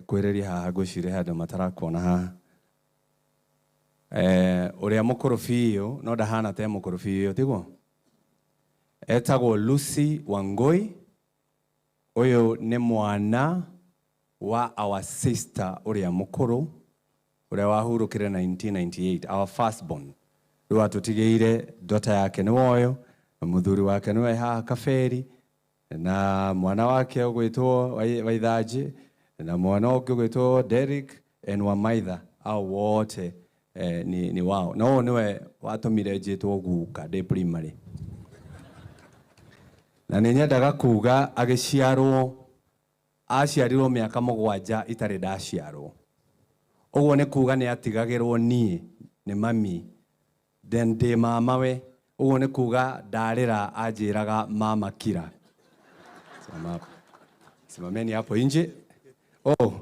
Kwĩrĩria haha ngwĩciria he andũ matarakuona haha. Ũrĩa mũkũrũ biũ no ndahana ta e mũkũrũ biũ tiguo? Etagwo Lucy Wangui. Ũyũ nĩ mwana wa our sister ũrĩa mũkũrũ ũrĩa wahurũkire 1998, our firstborn. Rĩu atũtigĩire daughter yake nĩ woyo, na mũthuri wake nĩwe haha Kaberi, na mwana wake ũgwĩtwo Waithanjĩ, na mwana ũngĩ ũgwĩtwo Derrick and Wamaitha, hao wote ni wao. Na ũyũ nĩwe watũmire njĩtwo guka ndĩ primary. Na nĩ nyendaga kuga agĩciarwo, aciarirwo mĩaka 7 itarĩ ndaciarwo. Ũguo nĩ kuga nĩ atigagĩrwo niĩ nĩ mami, then ndĩ mamawe. Ũguo nĩ kuga ndarĩra anjĩraga mama kira. Simama hapo. Simameni hapo nje. Oh,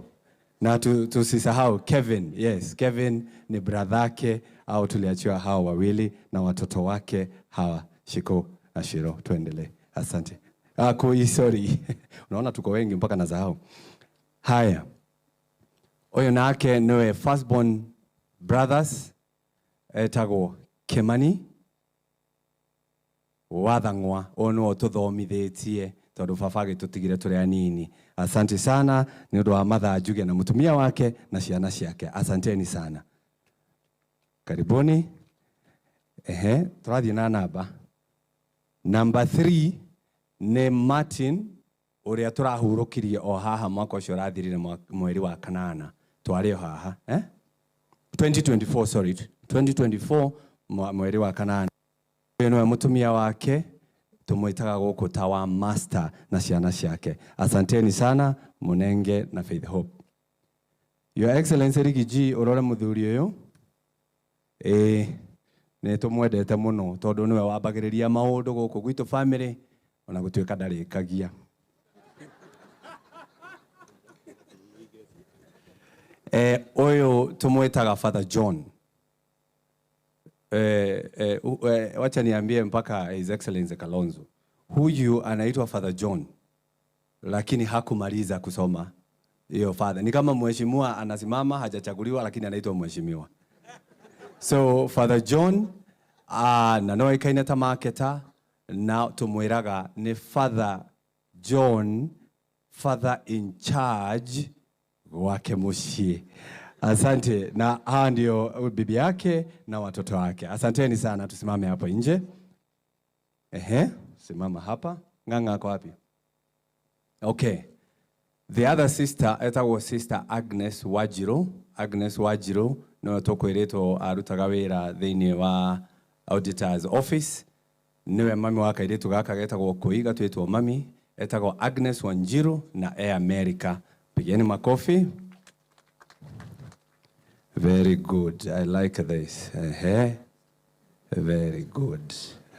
na tusisahau Kevin. Yes, Kevin ni brother yake, au tuliachiwa hao wawili na watoto wake hawa Shiko na Shiro. Tuendelee. Asante. Koi, sorry. Unaona tuko wengi mpaka nasahau. Haya. Oyo nake niwe firstborn brothers etagwo Kimani Wathang'wa. Ũyũ nĩwe ũtũthomithĩtie tondũ baba agĩtũtigire tũrĩ anini. Asante sana nĩ ũndũ wa Martha Njuge na mũtumia wake na ciana ciake. Asanteni sana. Karibuni. Ehe, tũrathiĩ na namba. Number 3 nĩ Martin ũrĩa tũrahurũkirie o haha mwaka ũcio ũrathirire mweri wa kanana. Twarĩ o haha, eh? 2024, sorry. 2024 mweri wa kanana. Ũyũ nĩwe mũtumia wake, tũmwĩtaga gũkũ ta wa master na ciana ciake. Asanteni sana Munenge na Faith Hope. Your Excellency Rigiji, ũrore mũthuri ũyũ. Nĩ tũmwendete mũno tondũ nĩwe wambagĩrĩria maũndũ gũkũ gwitũ family, ona gũtuĩka ndarĩkagia. Ũyũ tũmwĩtaga Father John. Wacha niambie mpaka His Excellency Kalonzo. Huyu anaitwa Father John, lakini hakumaliza kusoma hiyo father. Ni kama mheshimiwa anasimama hajachaguliwa lakini anaitwa mheshimiwa. So Father John, na no ikaine ta marketer, na tumwiraga ni Father John, father in charge wake muciĩ. Asante. Na hawa ndio bibi yake na watoto wake. Asanteni sana. Tusimame hapo nje. Ehe, simama hapa. Ng'ang'a ako wapi? Okay. The other sister etagwo Sister Agnes Wanjiru. Agnes Wanjiru no tũkwĩrĩtwo arutaga wĩra thĩinĩ wa Auditor's Office. Niwe mami wa kairĩtu gaka getagwo Kũi, gatuĩtwo mami. Etagwo Agnes Wanjiru na e America. Pigeni makofi. Very good. I like this. Ehe. Very good.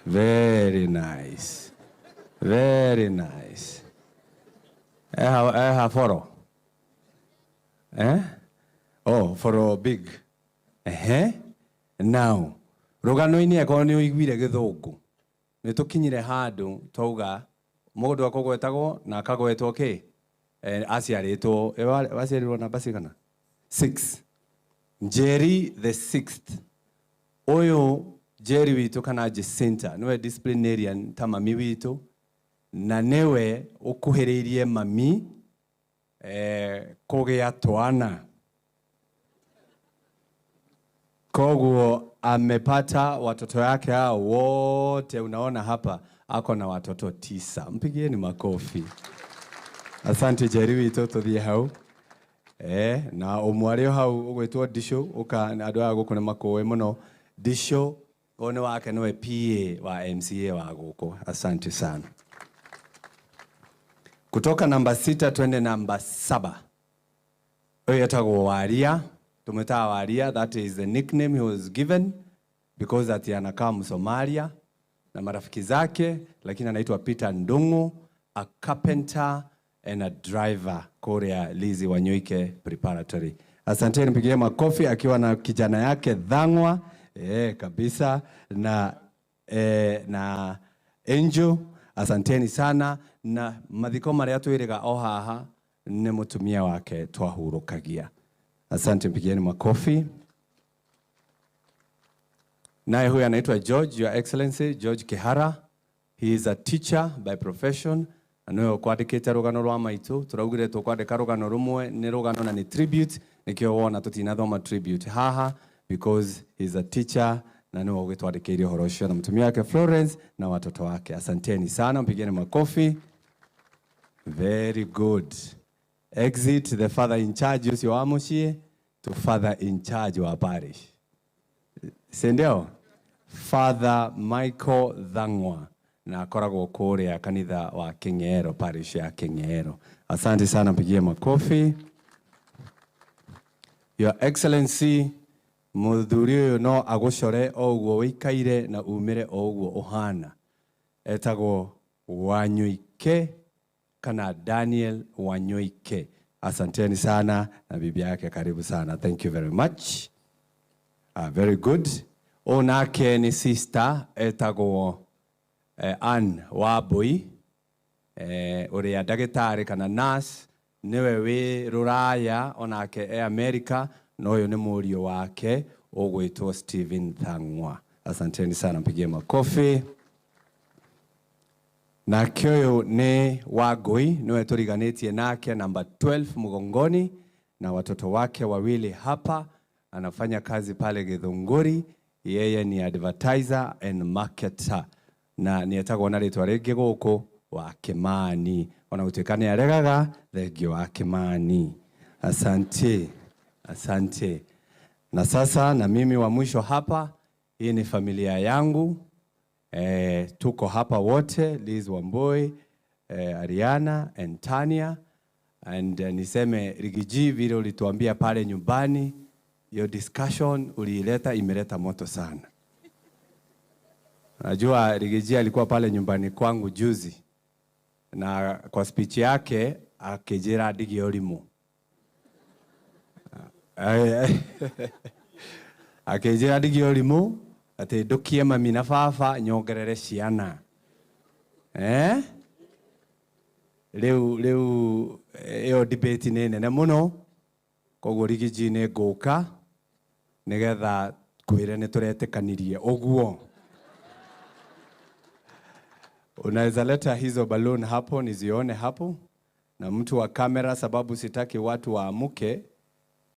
Very nice. Very nice. Eha foro. Eh? Oh, foro big. Ehe. Now, rũgano-inĩ akorwo nĩ ũiguire gĩthũngũ, nĩ tũkinyire handũ twauga mũndũ akũgwetagwo na akagwetwo kĩ? Aciarĩtwo, waciarirwo namba cigana? 6. Njeri the 6th. Ũyũ Njeri witũ kana Jacinta nĩwe disciplinarian ta mami witũ, na nĩwe ũkuhĩrĩirie mami kũgĩa twana. Koguo amepata watoto yake hao wote, unaona hapa ako na watoto 9. Mpigieni makofi. Asante Njeri witũ, tũthiĩ hau. Na ũmwe arĩ o hau ũgwĩtwo Ndicũ, ũka andũ aya gũkũ nĩ makũĩ mũno. Ndicũ, ũyũ nĩ wake, nĩwe PA wa MCA wa gũkũ. Asante sana. Kutoka namba 6 twende namba 7. Ũyũ etagwo Waria, tumwĩtaga Waria, that is the nickname he was given because ati anakaa Msomalia na marafiki zake, lakini anaitwa Peter Ndungu, a carpenter and a driver kũrĩa Lizzie Wanyoike Preparatory. Asante, nipigie makofi akiwa na kijana yake Dhangwa, kabisa na Angel. Asanteni sana. Na mathiko marĩa twĩrĩga o haha Nĩ mũtumia wake twahurũkagia. Asante, mpigieni makofi. Naye huyu anaitwa George, Your Excellency, George Kihara. He is a teacher by profession. Na nĩwe ũkwandĩkĩte rũgano rwa maitũ. Tũraugire tũkwandĩka rũgano rũmwe, nĩ rũgano na nĩ tribute, nĩkĩo wona tũtinathoma tribute haha because he is a teacher na nĩwe ũgĩtwandĩkĩire ũhoro ũcio na mũtumia wake Florence na watoto wake. Asanteni sana, mpigeni makofi. Very good. Exit the father in charge ũcio wa mũciĩ to father in charge wa parish. Si ndio? Father Michael Thang'wa na akoragwo kũrĩa kanitha wa King'ero, parish ya King'ero. Asante sana, mpigie makofi. Your Excellency, mũthuri ũyũ no agũcore o ũguo wĩikaire na umĩre o ũguo ũhana. Etagwo Wanyuike kana Daniel Wanyoike. Asanteni sana na bibi yake, karibu sana. Thank you very much. Very good. Ũyũ nake nĩ sister etagwo Ann Wambui, ũrĩa ndagĩtarĩ kana nurse, nĩwe wĩ rũraya onake e America, na ũyũ nĩ mũriũ wake ũgwĩtwo Stephen Thang'wa. Asanteni sana, mpigie makofi. Nake ũyũ nĩ Wangui, nĩwe tũriganĩtie nake, namba 12 mgongoni, na watoto wake wawili hapa. Anafanya kazi pale Githunguri. Yeye ni advertiser and marketer na nĩ etagwo na rĩtwa rĩngĩ gũkũ wa Kimani, ona gũtuĩka nĩ aregaga thengio wa Kimani. Asante, asante. Na sasa na mimi wa mwisho hapa, hii ni familia yangu. Tuko hapa wote, Liz Wambui, Ariana and Tania and niseme Riggy G, vile ulituambia pale nyumbani, your discussion uliileta, imeleta moto sana. Najua Riggy G alikuwa pale nyumbani kwangu juzi na kwa speech yake akijira ndige ũrimũ, akĩnjĩra ndige ũrimũ, atĩ ndũkie mami na baba nyongerere ciana, eh? Rĩu ĩyo debate nĩ nene mũno, koguo Riggy G nĩ ngũka nĩgetha kwĩre nĩ tũretĩkanirie ũguo. Unaweza leta hizo balloon hapo nizione hapo, na mtu wa kamera, sababu sitaki watu waamuke.